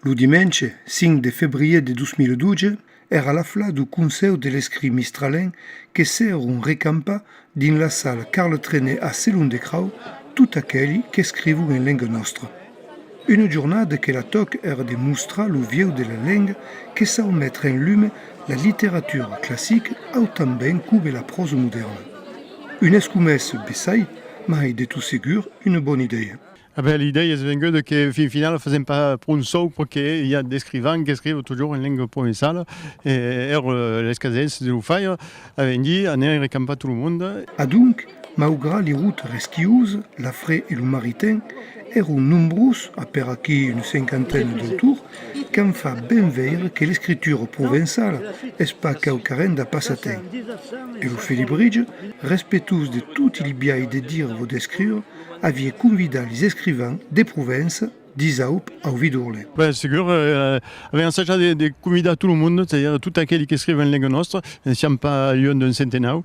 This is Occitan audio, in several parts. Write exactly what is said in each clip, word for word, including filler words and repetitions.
Lo dimenge cinc de febrièr de dos mila dotze èra l'aflat dau Consèu de l'Escrit Mistralenc que s'èron recampats dins la sala Carle Trenet a Selon de Crau tot aqueli qu'escrivon en lenga nòstra. Una jornada que la tòca èra de mostrar lo viu de la lenga que sau metre en lume la literatura classica autant ben coma la pròsa modèrna. Un escomés bessai, mai de tot segur una bona idèia. Ah ben, l'idèia es venguda que, fin finala, fasèm pas pron sòu, perque i a d'escrivans qu'escrivon totjorn en lenga provençala, e èra l'escasença de lo faire, avèm dit, anem recampar tot lo monde. Adonc, maugrat li rotas resquiosas, la fred e lo marrit temps, èron nombrós, a per aquí una cinquantena d'autors, qu'an fach ben veire que l'escritura provençala es pas quauquarren d'a passatemps. E lo Felibritge, respectós de toti li biais de dire o d'escriure, aviá convidat lis escrivans de Provença, disaup au Vidorle. Ben, segur, eh, avèm ensajat de, de convidar tot lo monde, c'est-à-dire tot aqueli qu'escrivon en lenga nòstra, e siam pas luènh d'un centenau.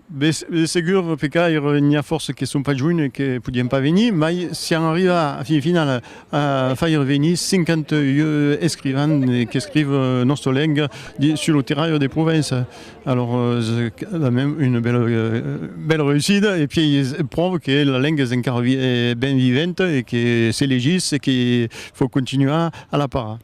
Ben, se-, ben, segur, pecaire, n'i a fòrça que son pas joines e que podián pas venir, mai siam arribats, a fin finala, a faire venir cinquanta-un escrivans, eh, qu'escrivon, eh, nòstra lenga di-, sus lo terraire de Provença. Alors, euh, c'est quand même une belle, euh, belle réussite, e pièi es pròva que la lenga es encara vi-, eh, ben viventa e que se legís e que fau continuar a la parar.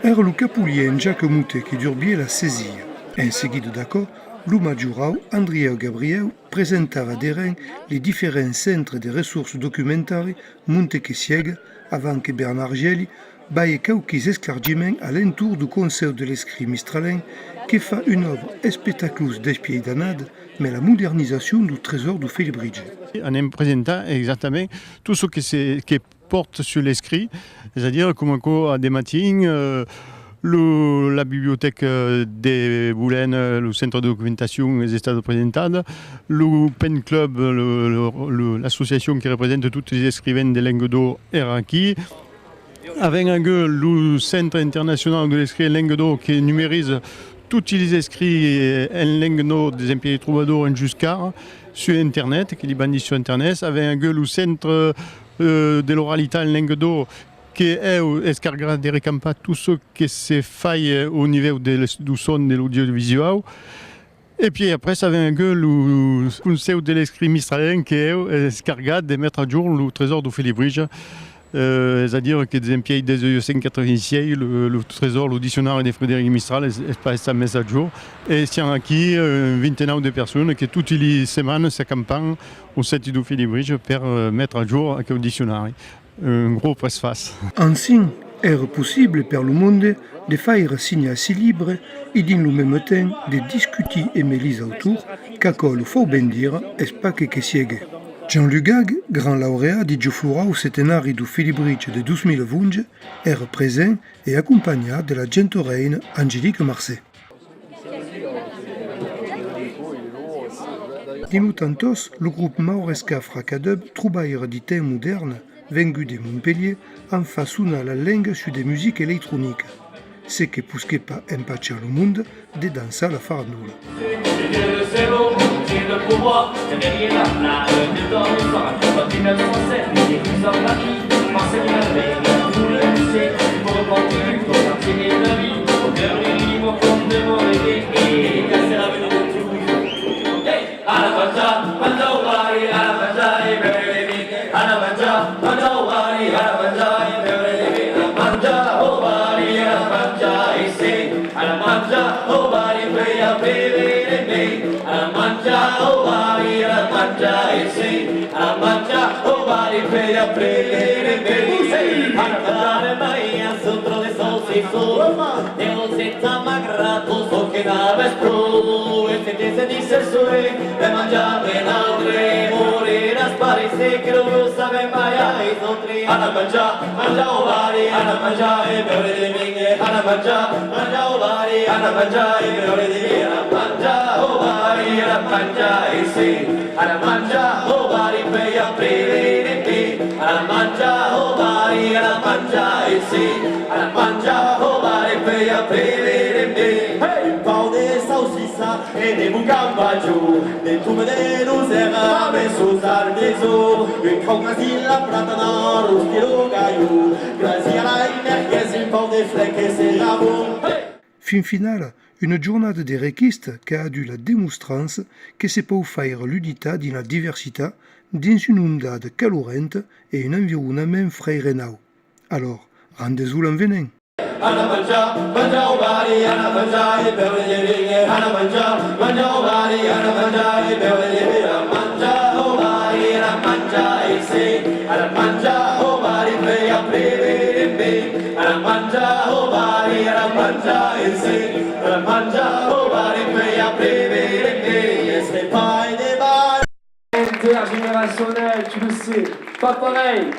Èra lo capolier en Jacques Moutet que durbiá la sesilha. En seguida d'aquò, lo majorau Andrieu Gabrieu presentava derens li diferents centres de ressorsas documentàrias monte que sièga, avant que Bernard Geli balhe quauquis esclargiments a l'entorn dau Consèu de l'Escrit Mistralenc que fa una òbra espectaclosa despièi d'annadas, mès la modernizacion dau tresòr dau Felibritge. Anem presentar exactament tot çò que se, que pòrta sus l'escrit, es a dire coma aquò a de matin, eh, lo, la bibliotèca de Bolena, lo centre de documentacion es estada presentada, lo Pen Club, lo, lo, lo, l'associacion que representa totes lis escrivans de lenga d'òc èra aquí. Avèm agut lo Centre Internacionau de l'Escrit en Lenga d'Òc que numeriza totes lis escrits, eh, en lenga d'òc desempièi Trobador en jusqu'ara sus internet, que li bandís sus internet. Avèm agut lo Centre, eh, de l'Oralitat en Lenga d'Òc que eu es cargat de recampar tot çò que se fai, eh, au nivèu de les, dau son de l'audiovisuau. E pièi après avèm agut lo Consèu de l'Escrit Mistralenc que eu es cargat de metre a jorn lo tresòr dau Felibritge. Eh, es a dire que desempièi dètz-e-uèch cent quatre-vingt-sièis, lo, lo tresòr, lo diccionari de Frederic Mistral es, es pas estat mes a jorn. E siam aquí, eh, un vintenau de personas que toti li setmanas s'acampam au sèti dau Felibritge per, eh, metre a jorn aqueu diccionari. Un gròs prètzfach. Ansin, èra possible per lo monde de faire signar si libres e dins lo meme temps de discutir emé lis autors, qu'aquò lo fau ben dire, es pas que que siegue. Jean-Luc Gag, grand laureat di Jòc Florau setenari dau Felibritge de dos mila onze, èra present e acompanhat de la genta reina Angélique Marcet. Dins lo temps tòst, lo grop maurescan Fracadub, trobaire di temps modèrne, vengut de Montpelhièr, an fach sonar la lenga sus de musicas electronicas, ce que posquèt pas empachar lo monde de dançar la farandola. Hey! Un pauc de saucissa e de bocambajo, de toma de losera, amb sos artisans, un crauc dins la platana, rostit lo galho, gràcia a la merguesa. Fin finala, una jornada de requista qu'a adut la demostrança que se pòu faire l'unitat dins la diversitat, dins una ondada calorenta e un environament frairenau. Alòr, rendètz-vos l'envenent! Intergénérationnel, tu le sais, pas pareil.